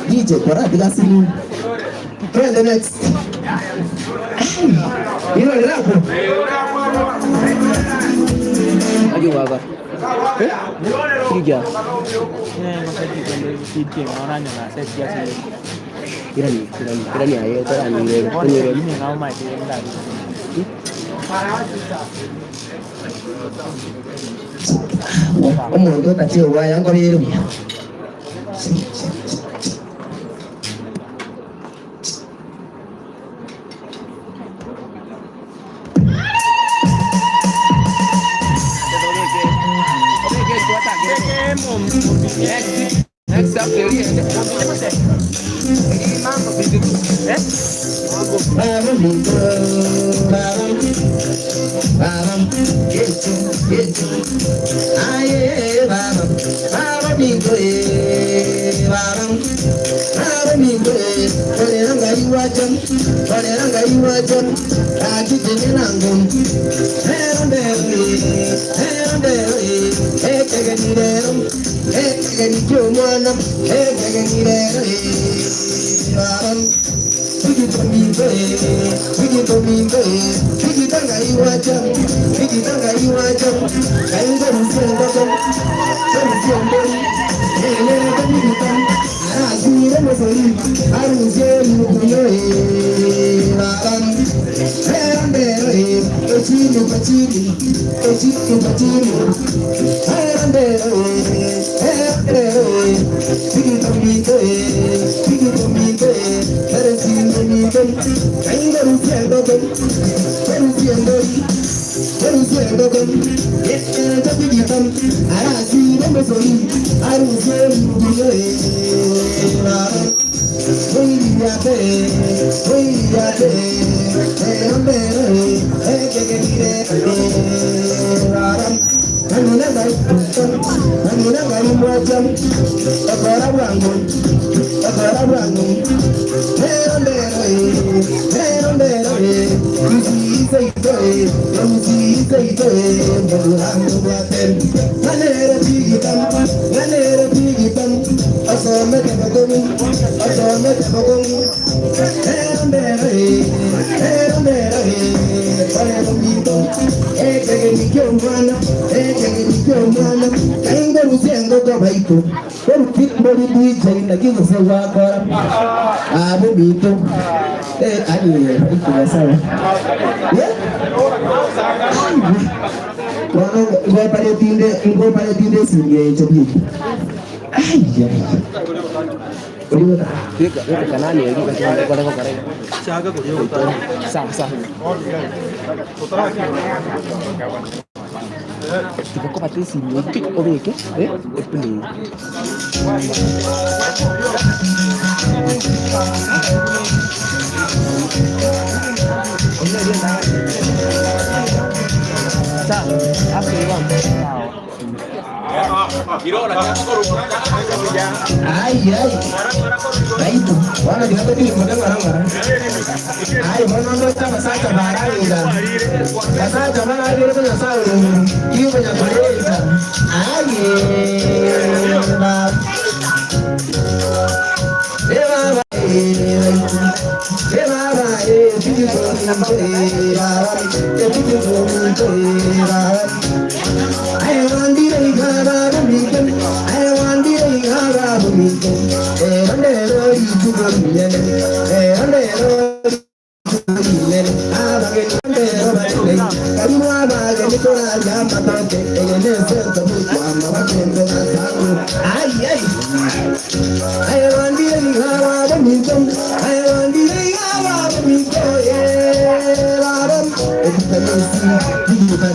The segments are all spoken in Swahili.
DJ Twende next. Hilo ni lako. Aje baba. Eh? Kija. Kirani, kirani, kirani ayo, kirani ile, kirani. Omuntu otatiwa yangobeere buya. Next up, Ay, ay. Baito. Wana dinatati madang orang-orang. Ay, bono no está masacha baranga. Masacha baranga ko na sa iyo ko na baranga. Ay. Ba. E ba ba. E ba ba e tiki ko e ba ba. E tiki ko e ba. Ay wandi ri ga ba mi ken. Ay wandi ri ga ba mi ken. E ande ro i tu go mi ne. E ande ro mi ne. A ba ge ande ro ba ne. Karu ba ge ni ko ra ya ma ta te. E ne se to mu kwa ma ba ken na sa ku. Ay ay. Ay wandi ri ga ba mi ken. Ay wandi ri ga ba mi ko ye ba ba. E ta ni si ni ba.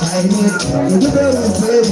Ay, ay, ay,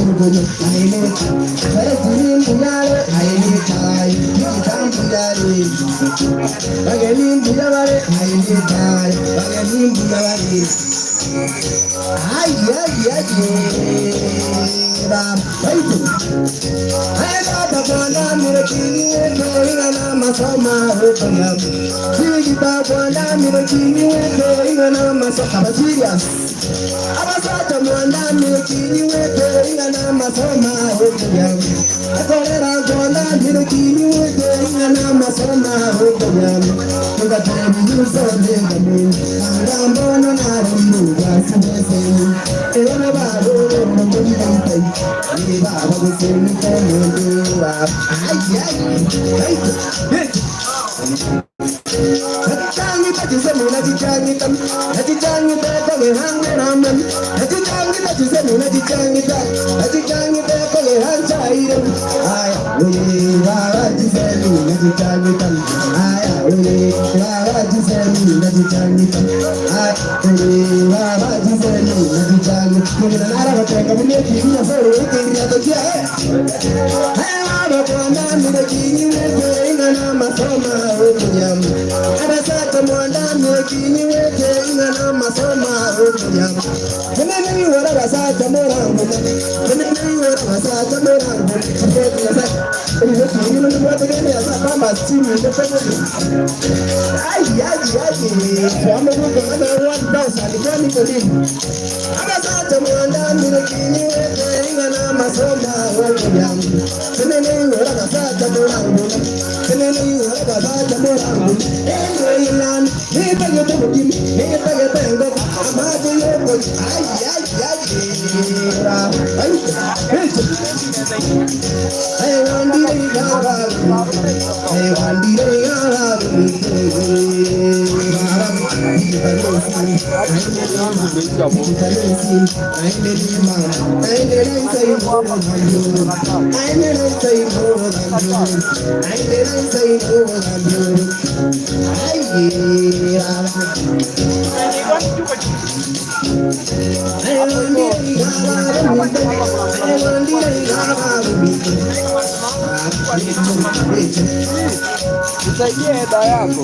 Nisaidie heda yako.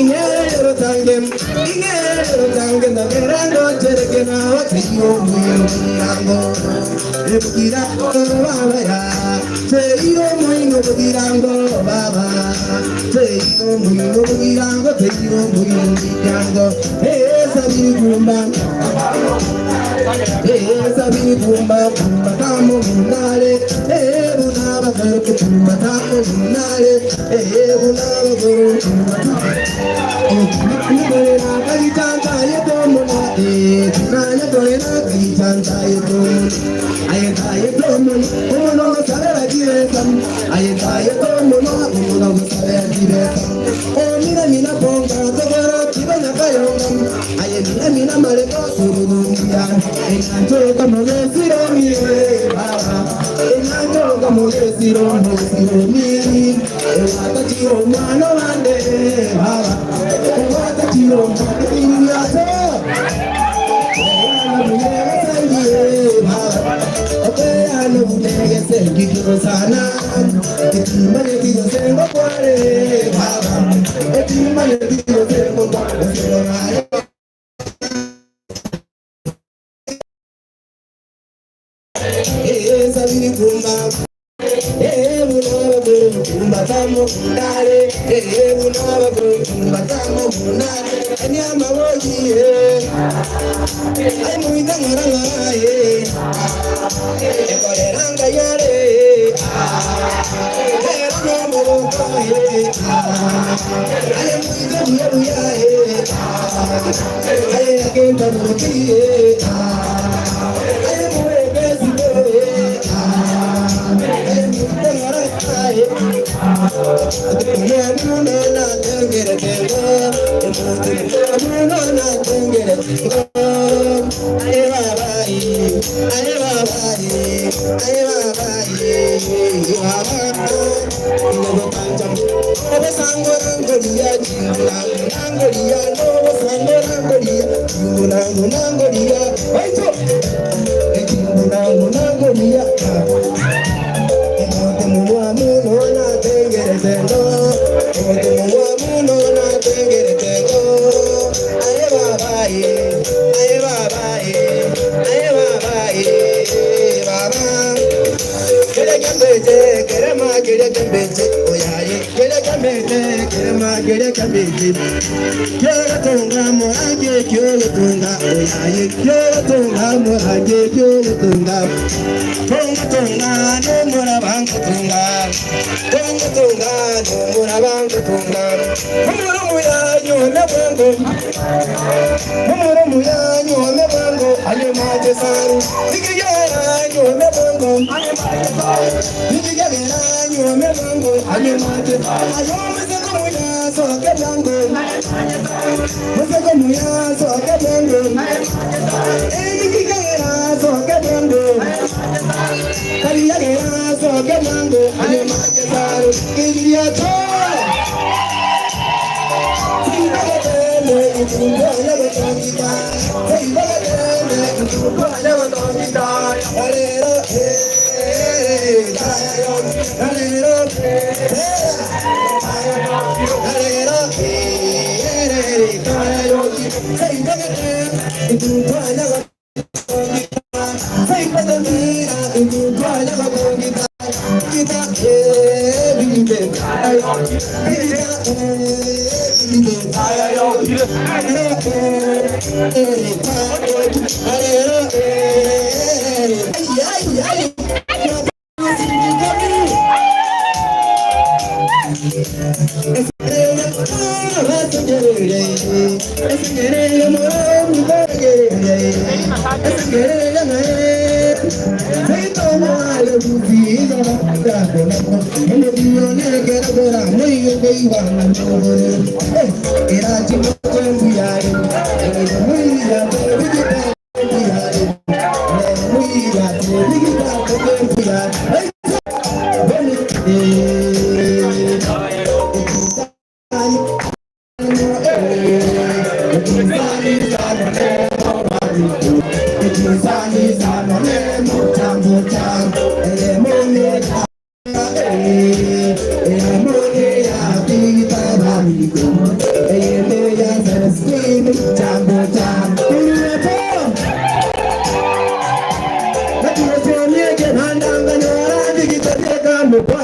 Hey,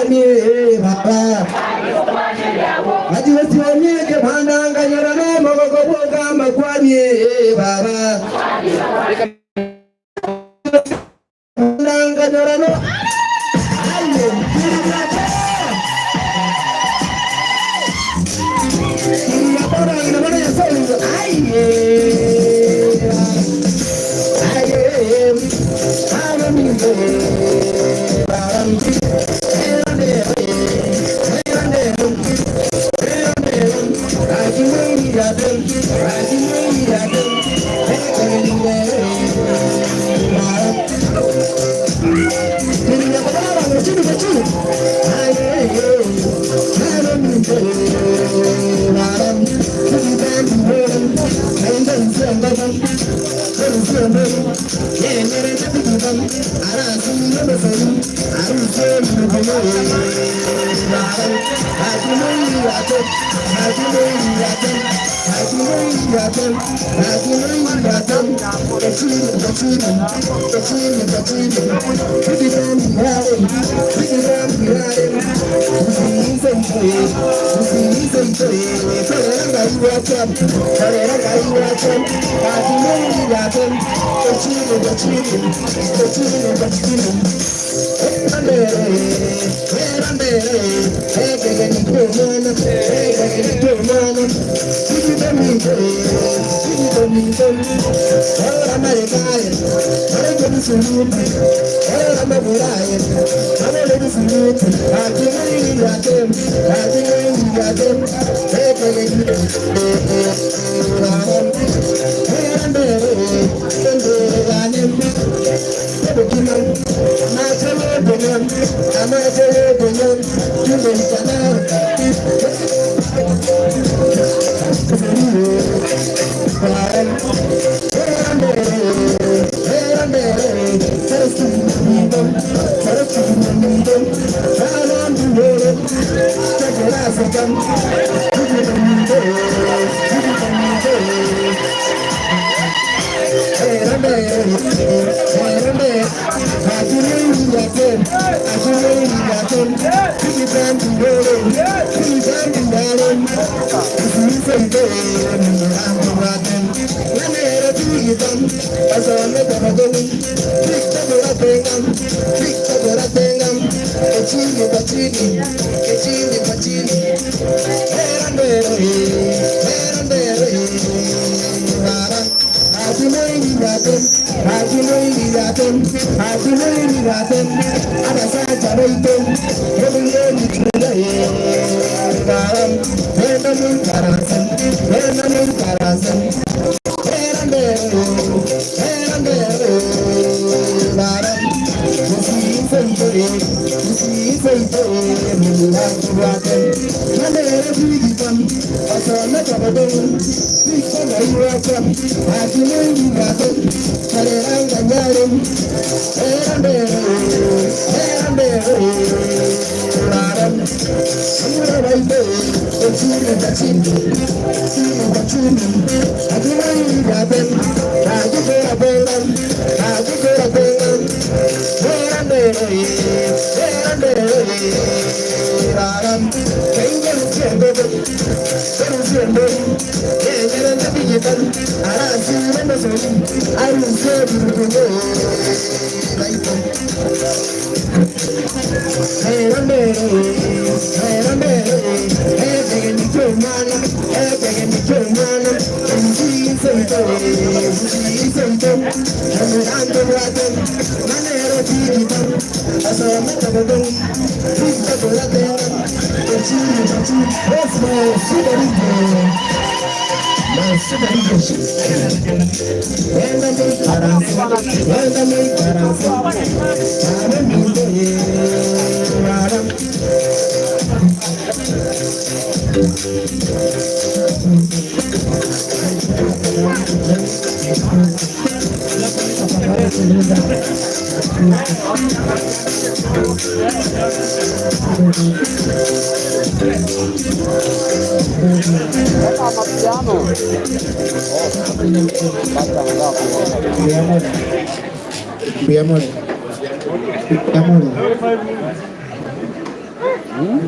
Baba ajiwesionyeke mwananganyora nomogogo bwogamba kwanye baba mwananganyora no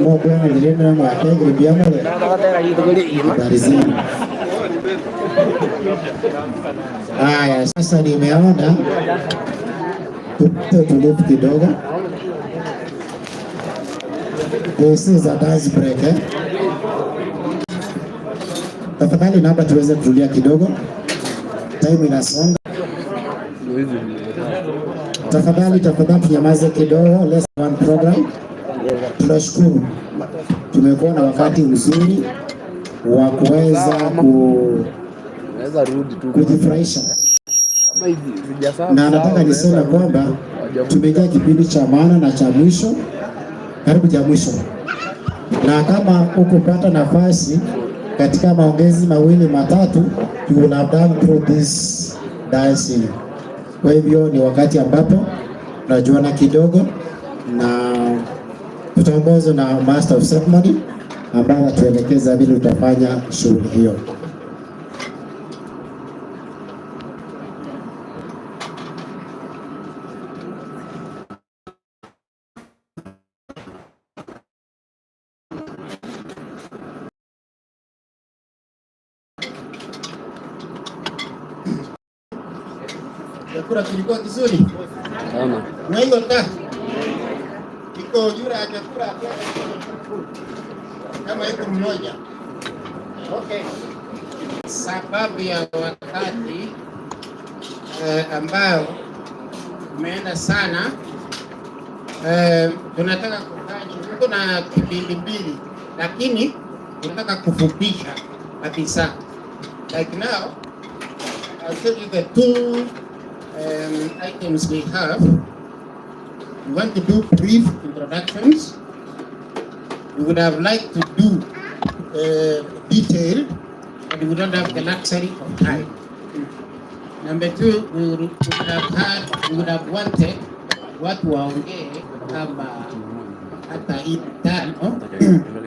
Mwakwena lilena mwategre biamole. Habari zenu. Haya, sasa nimeona tupate utulivu kidogo. This is a dance break, eh? Tafadhali naomba tuweze kutulia kidogo, time inasonga. Tafadhali, tafadhali tunyamaze kidogo. Let's run program. Tunashukuru tumekuwa na wakati mzuri wa kuweza Unaweza rudi tu kujifurahisha, kama hivi sijasahau. Na nataka niseme kwamba tumeingia kipindi cha maana na cha mwisho, karibu cha mwisho, na kama hukupata nafasi katika maongezi mawili matatu, you will have done through this dancing. Kwa hivyo ni wakati ambapo tunajuana kidogo na tutaongozwa na master of ceremony ambaye atatuelekeza vile tutafanya shughuli hiyo. Chakula kilikuwa kizuri Sana. na hiyo ta iko yura ya chakula kama iko mmoja. Okay. Sababu ya wakati ambao umeenda sana, tunataka kufanya, tuko na kipindi mbili, lakini tunataka kufupisha kabisa. Like now I'll tell you the two items we have. We want to do brief introductions. We would have liked to do detailed, but we don't have the luxury of time. Number two, we would have wanted watu waongee kama hata hii tano,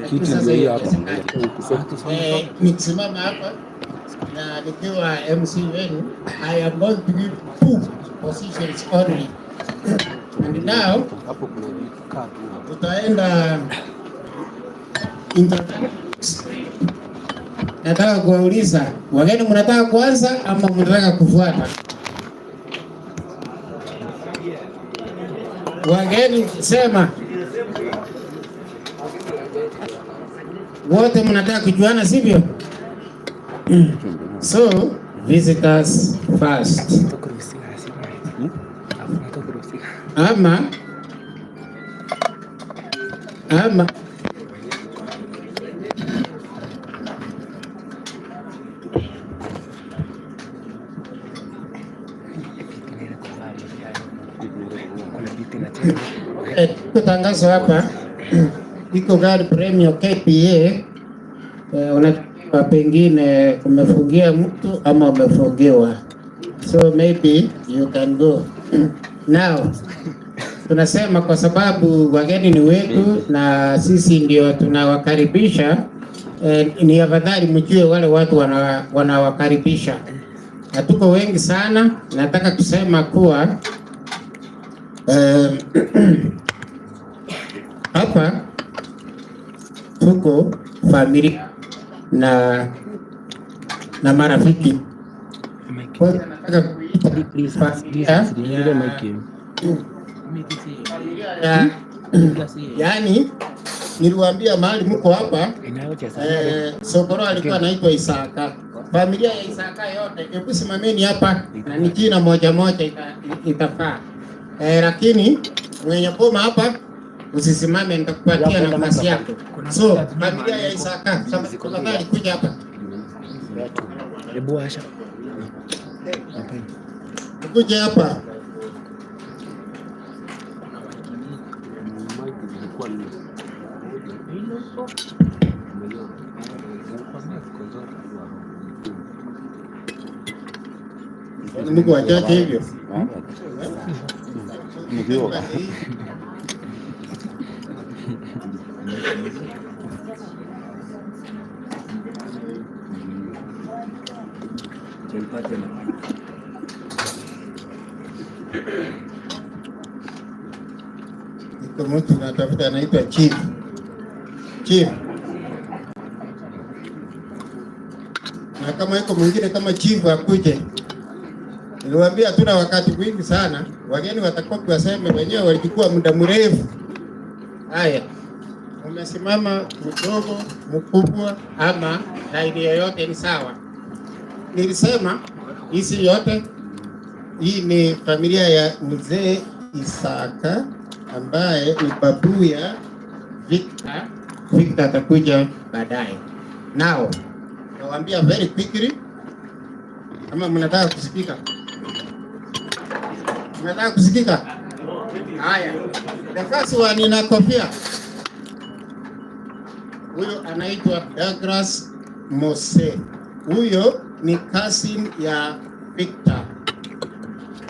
lakini sasa hiyo haiwezekani. Nikisimama hapa na nikiwa MC wenu, I am going to give two positions only. And now Hapo kuna kaa tu hapo. Tutaenda introductions. Nataka kuwauliza wageni, mnataka kuanza ama mnataka kufuata? Wageni sema, wote mnataka kujuana, sivyo? So visitors first, ama iko tangazo hapa, iko gari premium KPA, unatakiwa pengine umefungia mtu ama umefungiwa, so maybe you can go now. Tunasema kwa sababu wageni ni wetu na sisi ndio tunawakaribisha. Ni afadhali mjue wale watu wanawakaribisha. Hatuko wengi sana, nataka kusema kuwa hapa tuko familia na marafiki. Kwa hiyo nataka kuita familia ya, yaani niliwaambia mahali mko hapa, Sokoro alikuwa anaitwa Isaka. Familia ya Isaka yote, hebu simameni hapa na ni jina moja moja itafaa. Lakini mwenye boma hapa usisimame, nitakupatia nafasi yako. So familia ya Isaka, tafadhali kuja hapa. Hebu washa. Kuja hapa. Mic zilikuwa nne. Mko wachache hivyo. Mkiwa Iko mtu natafuta anaitwa Chief. Chief. Na kama iko mwingine kama chief akuje. Niliwaambia hatuna wakati mwingi sana, wageni watakuwa waseme wenyewe walichukua muda mrefu. Haya, umesimama mdogo, mkubwa ama laini yoyote ni sawa. Nilisema hizi yote, hii ni familia ya mzee Isaka ambaye ni babu ya Victor. Victor atakuja baadaye. Now, nawaambia very quickly, kama mnataka kusikika, mnataka kusikika? Haya, the first one ina kofia, huyo anaitwa Douglas Mose. Huyo ni cousin ya Victor.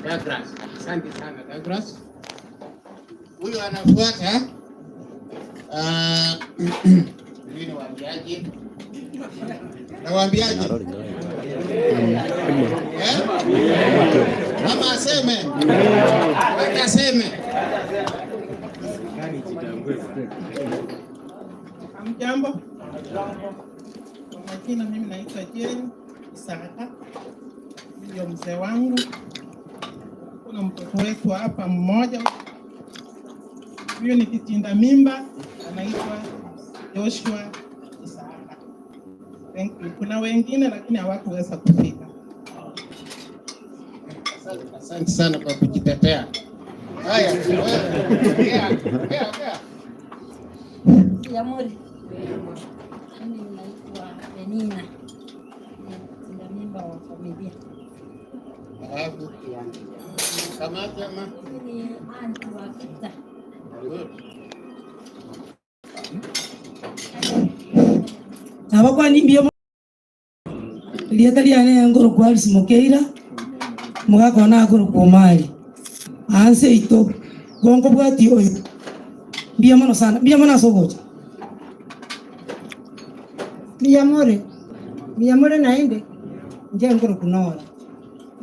Douglas, asante sana Douglas. Huyo anafuata niwaambiaje? Nawaambiaje? Eh? Kama aseme. Wacha aseme. Hamjambo. Kwa majina mimi naitwa Jane Isaka, ndio mzee wangu. Kuna mtoto wetu hapa mmoja, huyu ni kitinda mimba, anaitwa Joshua Isaka. Thank you. Kuna wengine lakini hawakuweza kufika. Asante sana kwa kujitetea. Haya, wewe, ongea, ongea, ongea. Jamhuri. Mimi naitwa Penina, ni mtinda mimba wa familia. Alafu, kamati ama? Mimi ni auntie wa Victor. Good. Nabakwandimbie rieta riane ngoro kwa Alice Mokeira mugakona ngoro kwa Omari anse ito gongo bwati oyo mbia mono sana mbia mono asogocha. Miyamore, miyamore naende nje ngoro kunora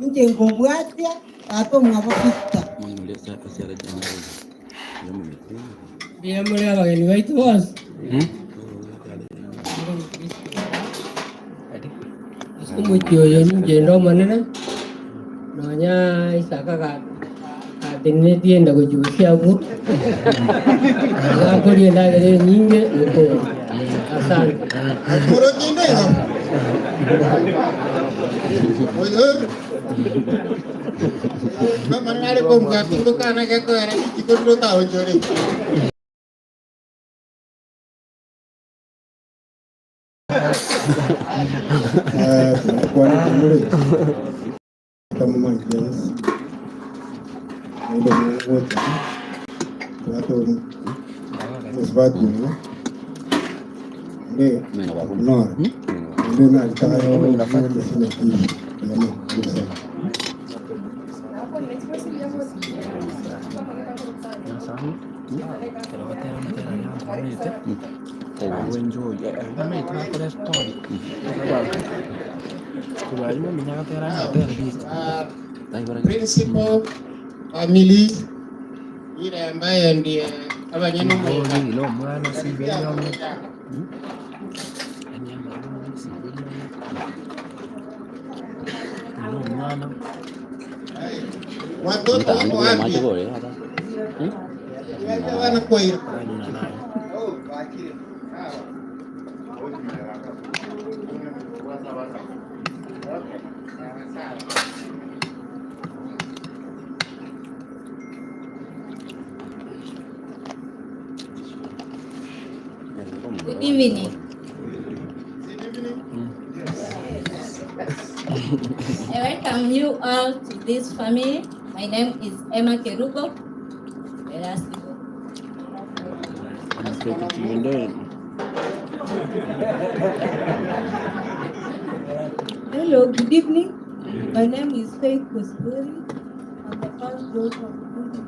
nje ngobwatia ate omwabo Victor. Mbia abageni baitu bonsi. Omochie oyo ninche omonene nonya Isaka gatenetie enda gochibusia abwo gakoria endagera enyinge nokoro. Asante. Akoro kindego. Oyo. Mama nare komka kana gekoera chikondro ta onjore. Kwana kumule kama James ndio wote watu musbatu ndio no ndio na alitaka ndio sina Principal family ile ambaye ndiye abanyanumoka. Watoto wako wapi? Wanakoira. Good evening. I welcome you all to this family. My name is Emma Kerubo. Let us go. Hello, good evening. My name is Faith Kosgori. I'm the first daughter of the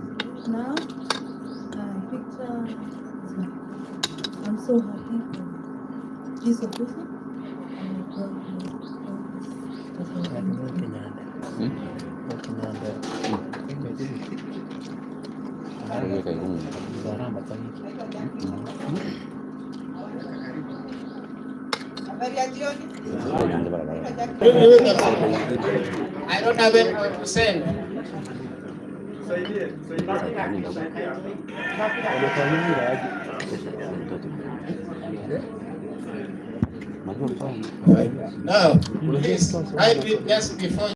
now. Victor is my. I'm so happy for this occasion. And may God bless all this as well. Habari ya jioni. I don't have anyone to send. No, please, I just before